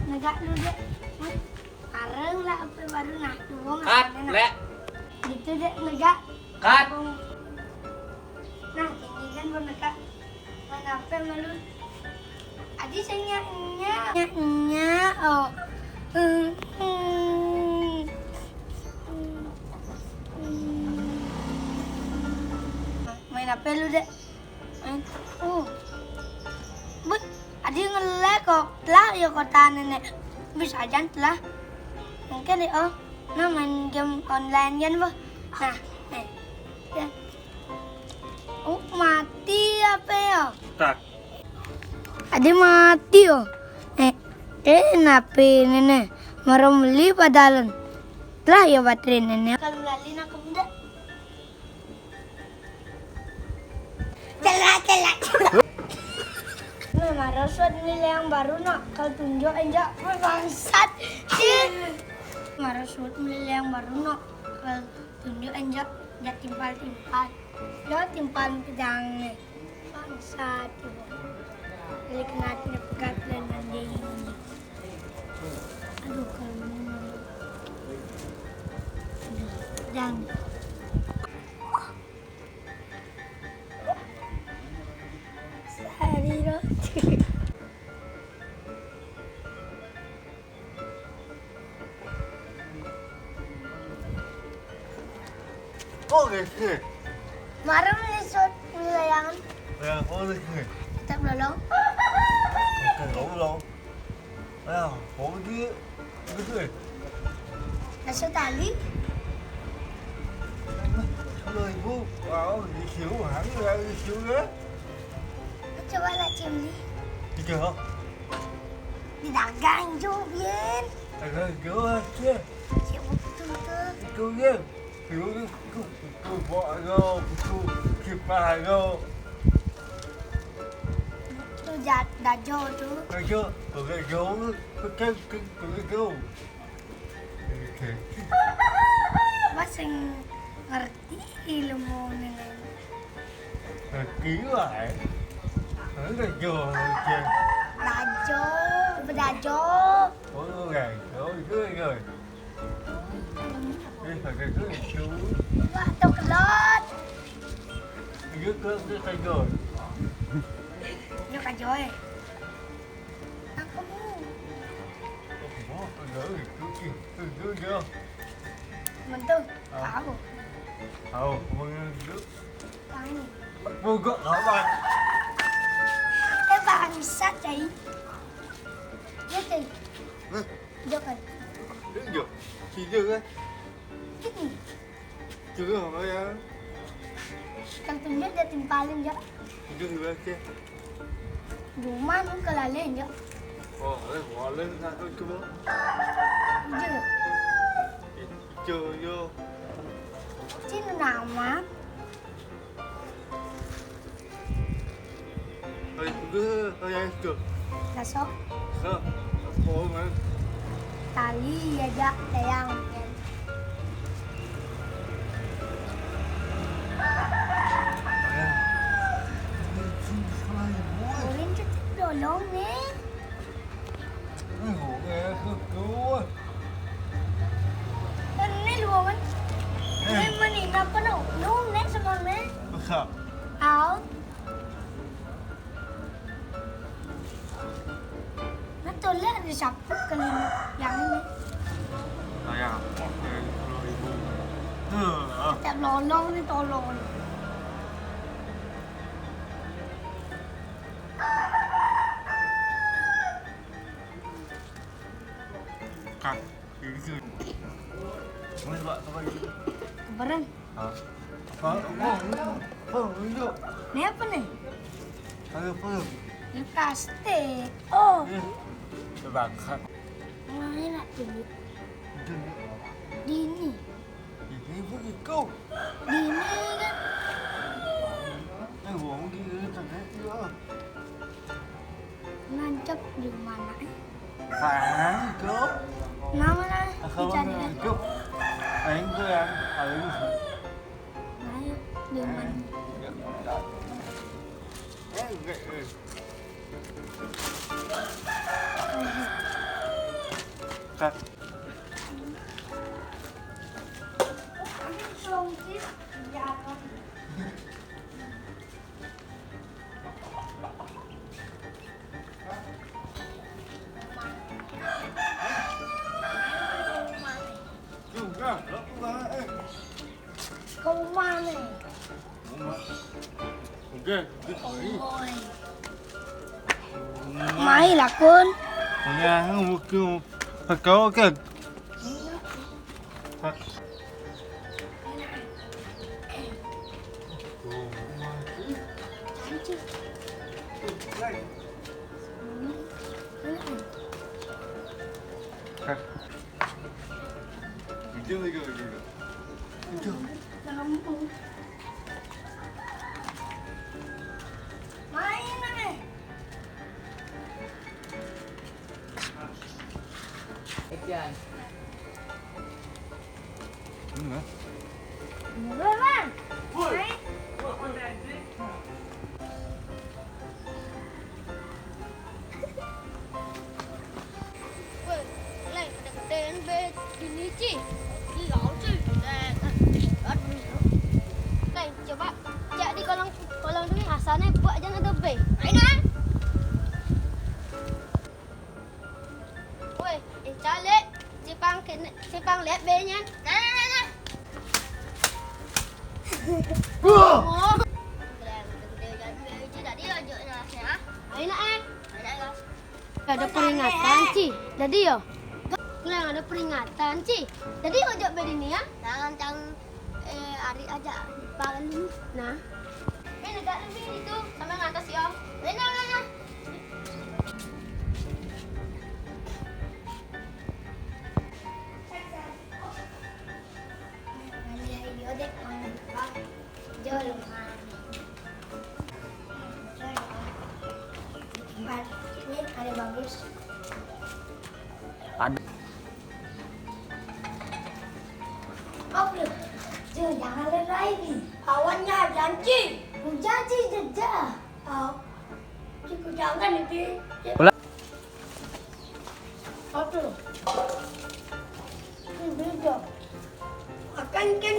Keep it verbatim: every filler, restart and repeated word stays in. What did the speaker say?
Negak lu, Dek. Areng lah apa baru nah, dua Kat, masalah nah. Lek. Gitu, Dek, negak. Kat. Nah, ini kan boneka. Main apa malu? Adi sing nyak-nyak. Nyak-nyak, oh. Hmm, hmm. Hmm. Main apa lu, Dek? Main. Oh. But, adi ngelek kok. Telah ya kota nenek. Bisa aja telah. Mungkin ya, oh. Nah, main game online kan, boh. Nah, nih. Ya. Oh, mati apa ya? Tak. Ada mati, oh. Eh, eh, nape nenek? Marom beli padahal. Telah ya baterai nenek. Kalau melalui nak muda. Celah, celah, celah. Nah, marah suat milih yang baru, nak. Kalau tunjuk aja, weh, bangsat. Cih. Marah suat milih yang baru, nak. Kalau tunjuk aja, dia timpal-timpal. Dia timpal pedang nih. Bangsat, tuh. Jadi kena dia pegat dan nanti ini. Aduh, kalau ini. Aduh, jangan. Sehari roti. Kok gede? Marem lisut layangan. Layangan kok gede? Tetap lolong. Oke, lolong. Ayo, kok gede? Gede. Masuk tali. Sepuluh ribu. Wow, di siu, hang ya, di siu ya. Coba lah, Cim, nih. Tiga. Di dagang, Jo, Bien. Dagang, Jo, aja. Siapa betul ke? Itu, Bien. Itu, itu, itu, itu, buat, itu, itu, kipas, itu. Itu jat-, dajo tu. Dajo, dajo, bukan, bukan, bukan, bukan. Oke. Apa sing ngerti ilmu nenek? Ngerti lah, eh. Dajo, oke. Dajo, bedajo. Oh, dajo, itu, itu. Eh, ada tu, itu. Wah, tu kelot. Itu kelot tu kajo. Itu kajo, eh. Aku. Oh, ada itu, itu, itu, itu. Mentu, Ah. Tahu. Tahu, mentu. Tahu. Pokok apa? Eh, bangsat, cai. Ya, cai. Hah? Jok kan? Jok. Tiga kan? Ini. Tiga apa ya? Kan tunjuk dia timpalin, Jok. Tiga berapa? Rumah tu kelalen, Jok. Oh, eh, walen nak tu cuba. Tiga. Tiga, yo. Cina nama. Hari tiga, hari yang tiga. Dasok. Dasok. Oh, man. Tali aja, sayang. Sayang. Ulin cuti tolong ni. Ini lu kan? Eh. Ini mana? Apa no? No, next one, man. Besar. Out. Betul lah, ada siapa kali ni? Yang ini. Saya apa? Sepuluh ribu. Heh, ah. Setiap lolong ni tolong. Kak, ini tu. Mana sebab apa lagi? Barang. Ha? Ha? Oh, oh, oh, oh. Ni apa ni? Apa, apa? Ni plastik. Oh. Eh, terbakar. Mana nak tunjuk? Tunjuk. Dini. Dini pun ikut. Dini kan. Eh, orang gila tak ada. Nancap di mana, eh? Hah, ikut. Nama lah? Asal dicari mana? Ikut. Aing tu yang paling. Nah, di mana? Eh, enggak, eh. Kak. Juga, lo kurang, eh. Kau mana? Oke, oke. Mai lakun. Ya, buku. Kau ke? Itu lagi, lagi. Itu. Main, eh. Epian. Ini, Mas. Ini, Bang. Main. Woi, Leng, ada gede be bini ci. Di laut ci. Eh, eh, aduh. Leng, coba cek di kolong, kolong tu ni asalnya buat jangan ada be. Ayo, nah. Woi, eh, calik. Cipang kena, cipang lihat be-nya. Nah, nah, nah, nah. Wah. Oh. Leng, gede jadi be ci tadi aja nah, ya. Ayo, nah, eh. Ayo, nah. Ada peringatan, Ci. Jadi yo. Nah, ada peringatan, Ci. Jadi ngojok be dini ya. Jangan cang, eh, ari aja paling. Nah. Ini negak lebih itu sama ngatas yo. Benar, benar. Yo dek, mana? Jol, mana? Ini ada bagus. Ada. Oke, jangan lari. Awannya janji. Janji jejak. Oh, jangan itu. Ulah. Oke. Ini beda. Makan kan